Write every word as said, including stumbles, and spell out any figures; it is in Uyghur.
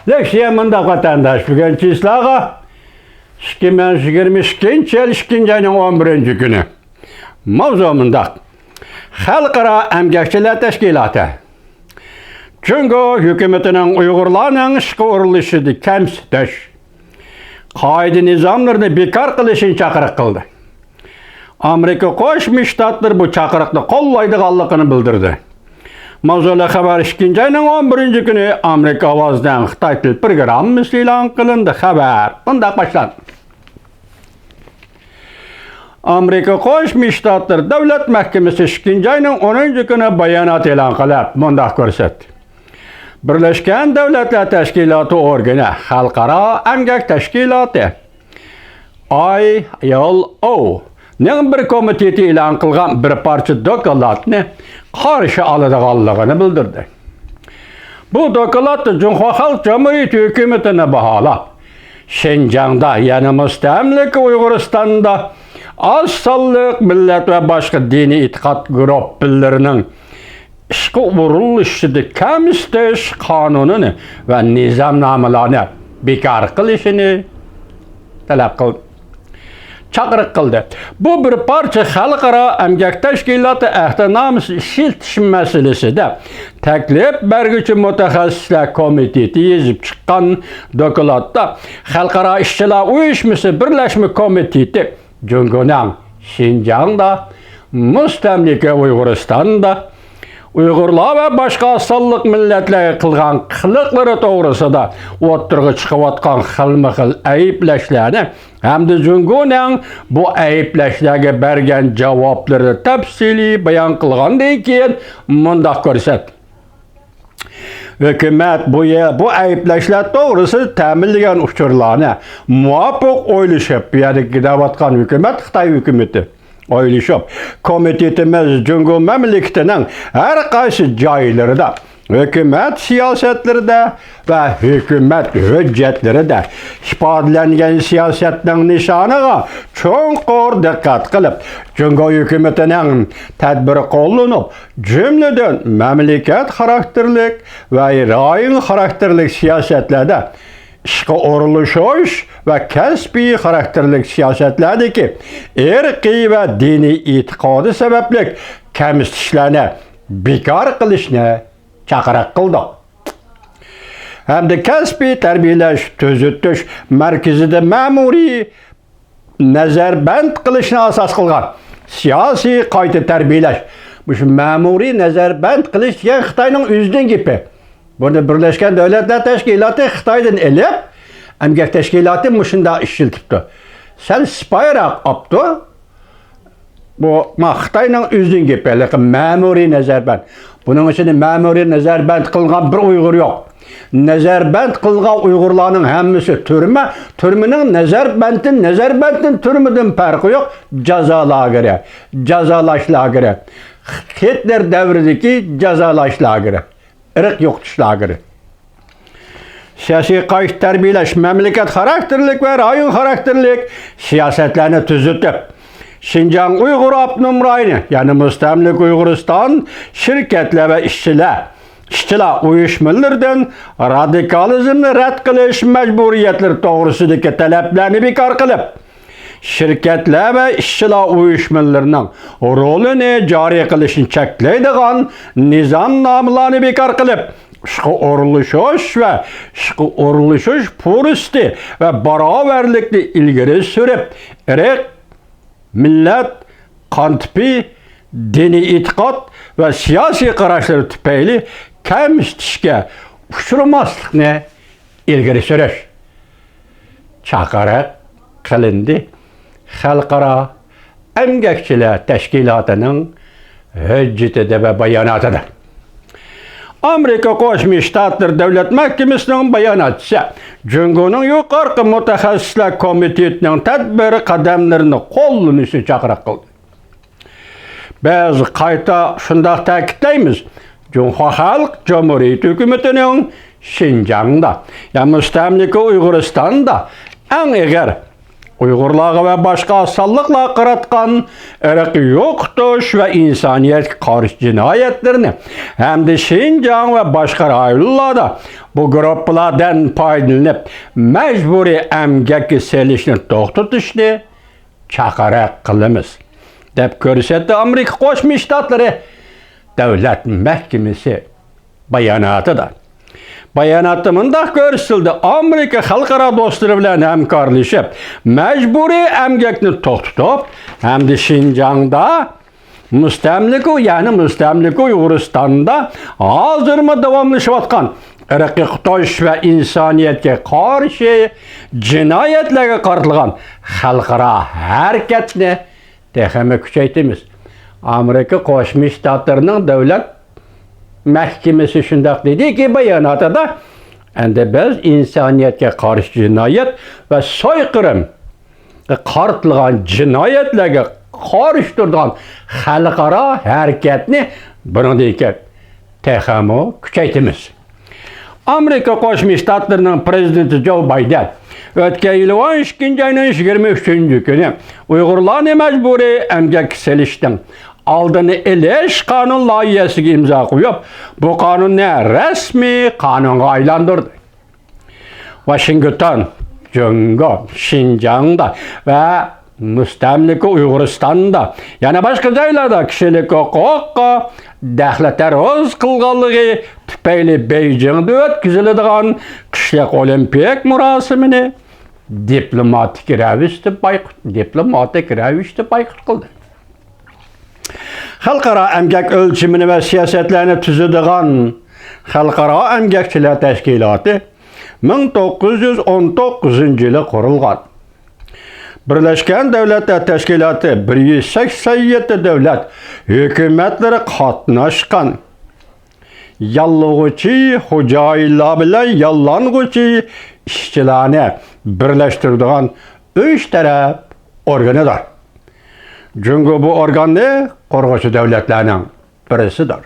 لېكسىيە مۇنداق، ۋەتەنداش، بۈگۈن چىسلاغا ئىككى مىڭ يىگىرمە ئىككىنچى يىل ئىككىنچى ئاينىڭ ئون بىرىنچى كۈنى. ماۋزۇ مۇنداق. خەلقئارا ئەمگەكچىلەر تەشكىلاتى جۇڭگو ھۆكۈمىتىنىڭ ئۇيغۇرلارنىڭ ئىشقا ئورۇنلىشىشىدا كەمسىتىش، قائىدە-نىزاملىرىنى بىكار قىلىشىنى چاقىرىق قىلدى. ئامېرىكا قوشما شتاتلىرى بۇ چاقىرىقنى قوللايدىغانلىقىنى بىلدۈردى. ماۋزۇلۇق خەۋەر ئىككىنچى ئاينىڭ ئون بىرىنچى كۈنى ئامېرىكا ئاۋازىنىڭ خىتاي تىل پروگراممىسى ئېلان قىلىندى. خەۋەر مۇنداق باشلاندى. ئامېرىكا قوشما شتاتلىرى دۆلەت مەھكىمىسى ئىككىنچى ئاينىڭ ئونىنچى كۈنى بايانات ئېلان قىلىپ، مۇنداق كۆرسەتتى. بىرلەشكەن دۆلەتلەر تەشكىلاتى ئورگىنى، خەلقئارا ئەمگەك تەشكىلاتى، ئاي ئېل ئو نىڭ بىر كومىتېتى ئېلان قىلغان بىر پارچە دوكلاتنى قارشى ئالىدىغانلىقىنى بىلدۈردى. بۇ دوكلاتتا جۇڭخۇا خەلق جۇمھۇرىيىتى ھۆكۈمىتىنى باھالاپ، شىنجاڭدا، يەنى مۇستەملىكە ئۇيغۇرىستاندا ئاز سانلىق مىللەت ۋە باشقا دىنىي ئېتىقاد گۇرۇپپىلىرىنىڭ ئىشقا ئورۇنلىشىشىدا كەمسىتىش قانۇنىنى ۋە نىزامنامىلارنى بىكار قىلىشىنى تەلەپ قىلدى. چاقىرىق قىلدى. بۇ بىر پارچە خەلقئارا ئەمگەك تەشكىلاتى ئەھدىنامىسى ئىشلىتىش مەسىلىسىدە تەكلىپ بەرگۈچى مۇتەخەسسىسلەر كومىتېتى يېزىپ چىققان دوكلاتتا خەلقئارا ئىشچىلار ئۇيۇشمىسى بىرلەشمە كومىتېتى جۇڭگونىڭ شىنجاڭدا، مۇستەملىكە ئۇيغۇرىستاندا ئۇيغۇرلار ۋە باشقا ئاز سانلىق مىللەتلەرگە قىلغان قىلىقلىرى توغرىسىدا ئوتتۇرىغا چىقىۋاتقان خىلمۇ خىل ئەيىبلەشلەرنى ھەمدە جۇڭگونىڭ بۇ ئەيىبلەشلەرگە بەرگەن جاۋابلىرىنى تەپسىلىي بايان قىلغاندىن كېيىن مۇنداق كۆرسەتتى. ھۆكۈمەت بۇ يە-، بۇ ئەيىبلەشلەر توغرىسىدا تەمىنلىگەن ئۇچۇرلارنى مۇۋاپىق ئويلىشىپ، بۇ يەردە گىدەۋاتقان ھۆكۈمەت خىتاي ھۆكۈمىتى ئويلىشىپ، كومىتېتىمىز جۇڭگو مەملىكىتىنىڭ ھەر قايسى جايلىرىدا ھۆكۈمەت سىياسەتلىرىدە ۋە ھۆكۈمەت ھۆججەتلىرىدە ئىپادىلەنگەن سىياسەتنىڭ نىشانىغا چوڭقۇر دىققەت قىلىپ، جۇڭگو ھۆكۈمىتىنىڭ تەدبىر قوللىنىپ، جۈملىدىن مەملىكەت خاراكتېرلىك ۋە رايون خاراكتېرلىك سىياسەتلەردە ئىشقا ئورۇنلىشىش ۋە كەسپىي خاراكتېرلىك سىياسەتلەردىكى ئىرقىي ۋە دىنىي ئېتىقادى سەۋەبلىك كەمسىتىشلەرنى بىكار قىلىشنى چاقىرىق قىلدۇق. ھەمدە كەسپىي تەربىيەلەش تۈزىتىش مەركىزىدە مەمۇرىي نەزەربەند قىلىشنى ئاساس قىلغان سىياسىي قايتا تەربىيەلەش. مۇشۇ مەمۇرىي نەزەربەند قىلىش دېگەن خىتاينىڭ ئۆزىنىڭ گېپى. بۇنى بىرلەشكەن دۆلەتلەر تەشكىلاتى خىتايدىن ئېلىپ، ئەمگەك تەشكىلاتى مۇشۇنداق ئىشلىتىپتۇ. سەل سىپايىراق ئاپتۇ. بۇ، ما، خىتاينىڭ ئۆزىنىڭ گېپى، ھېلىقى مەمۇرىي نەزەربەند. بۇنىڭ ئىچىدە مەمۇرىي نەزەربەند قىلىنغان بىر ئۇيغۇر يوق. نەزەربەند قىلىنغان ئۇيغۇرلارنىڭ ھەممىسى تۈرمە، تۈرمىنىڭ نەزەربەندتىن، نەزەربەندتىن تۈرمىدىن پەرقى يوق. جازا لاگېرى، جازالاش لاگېرى. خىتلېر دەۋرىدىكى جازالاش لاگېرى. ئىرق يوقىتىش لاگېرى. سىياسىي قايتا تەربىيەلەش، مەملىكەت خاراكتېرلىك ۋە رايون خاراكتېرلىك سىياسەتلەرنى تۈزىتىپ، شىنجاڭ ئۇيغۇر ئاپتونوم رايونى، يەنى مۇستەملىكە ئۇيغۇرىستان شىركەتلەر ۋە ئىشچىلار، ئىشچىلار ئۇيۇشمىلىرىدىن رادىكالىزمنى رەت قىلىش مەجبۇرىيەتلىرى توغرىسىدىكى تەلەپلەرنى بىكار قىلىپ، شىركەتلەر ۋە ئىشچىلار ئۇيۇشمىلىرىنىڭ رولىنى جارى قىلىشنى چەكلەيدىغان نىزامنامىلارنى بىكار قىلىپ، ئىشقا ئورۇنلىشىش ۋە ئىشقا ئورۇنلىشىش پۇرسىتى ۋە باراۋەرلىكنى ئىلگىرى سۈرۈپ، ئىرق، مىللەت، قان تىپى، دىنىي ئېتىقاد ۋە سىياسىي قاراشلىرى تۈپەيلى كەمسىتىشكە ئۇچرىماسلىقنى ئىلگىرى سۈرۈش چاقىرىق قىلىندى. خەلقئارا ئەمگەكچىلەر تەشكىلاتىنىڭ ھۆججىتىدە ۋە باياناتىدا. ئامېرىكا قوشما شتاتلىرى دۆلەت مەھكىمىسىنىڭ باياناتچىسى جۇڭگونىڭ يۇقىرىقى مۇتەخەسسىسلەر كومىتېتىنىڭ تەدبىر قەدەملىرىنى قوللىنىشنى چاقىرىق قىلدى. بىز قايتا شۇنداق تەكىتلەيمىز، جۇڭخۇا خەلق جۇمھۇرىيىتى ھۆكۈمىتىنىڭ شىنجاڭدا، يا مۇستەملىكە ئۇيغۇرىستاندا ئەڭ ئېغىر ئۇيغۇرلارغا ۋە باشقا ئاز سانلىقلارغا قاراتقان ئىرقىي يوقىتىش ۋە ئىنسانىيەتكە قارشى جىنايەتلىرىنى ھەمدە شىنجاڭ ۋە باشقا رايونلاردا بۇ گۇرۇپپىلاردىن پايدىلىنىپ، مەجبۇرىي ئەمگەككە سېلىشنى توختىتىشنى چاقىرىق قىلىمىز، دەپ كۆرسەتتى ئامېرىكا قوشما شتاتلىرى دۆلەت مەھكىمىسى باياناتىدا. باياناتتا مۇنداق كۆرسىتىلدى: ئامېرىكا خەلقئارا دوستلىرى بىلەن ھەمكارلىشىپ، مەجبۇرىي ئەمگەكنى توختىتىپ ھەمدە شىنجاڭدا مۇستەملىكە، يەنى مۇستەملىكە ئۇيغۇرىستاندا ھازىرمۇ داۋاملىشىۋاتقان ئىرقىي قۇتۇش ۋە ئىنسانىيەتكە قارشى جىنايەتلەرگە قارىتىلغان خەلقئارا ھەرىكەتنى تېخىمۇ كۈچەيتىمىز. ئامېرىكا قوشما شتاتلىرىنىڭ دۆلەت مەھكىمىسى شۇنداق دېدىكى باياناتىدا، ئەندى بىز ئىنسانىيەتكە قارشى جىنايەت ۋە سويقىرىم قارىتىلغان جىنايەتلەرگە قارشى تۇرىدىغان خەلقئارا ھەرىكەتنى بۇنىڭدىن كېيىن تېخىمۇ كۈچەيتىمىز. ئامېرىكا قوشما شتاتلىرىنىڭ پرېزىدېنتى جو بايدېن ئۆتكەن يىلى ئون ئىككىنچى ئاينىڭ يىگىرمە ئۈچىنچى كۈنى ئۇيغۇرلارنى مەجبۇرىي ئەمگەككە سېلىشنىڭ ئالدىنى ئېلىش قانۇن لايىھەسىگە ئىمزا قويۇپ، بۇ قانۇننى رەسمىي قانۇنغا ئايلاندۇردى. ۋاشىنگتون، جۇڭگو، شىنجاڭدا ۋە مۇستەملىكە ئۇيغۇرىستاندا، يەنە باشقا جايلاردا كىشىلىك ھوقۇققا دەخلى تەرۇز قىلغانلىقى تۈپەيلى بېيجىڭدا ئۆتكۈزۈلىدىغان قىشلىق ئولىمپىك مۇراسىمىنى دىپلوماتىك رەۋىشتە بايقۇت، دىپلوماتىك رەۋىشتە بايقۇت قىلدى. خەلقئارا ئەمگەك ئۆلچىمىنى ۋە سىياسەتلەرنى تۈزىدىغان خەلقئارا ئەمگەكچىلەر تەشكىلاتى مىڭ توققۇز يۈز ئون توققۇزىنچى يىلى قۇرۇلغان. بىرلەشكەن دۆلەتلەر تەشكىلاتى بىر يۈز سەكسەن يەتتە دۆلەت ھۆكۈمەتلىرى قاتناشقان ياللىغۇچى، خوجايىنلار بىلەن ياللانغۇچى ئىشچىلارنى بىرلەشتۈرىدىغان ئۈچ تەرەپ ئورگىنىدۇر. جۇڭگو بۇ ئورگاننى قۇرغۇچى دۆلەتلەرنىڭ بىرسىدۇر.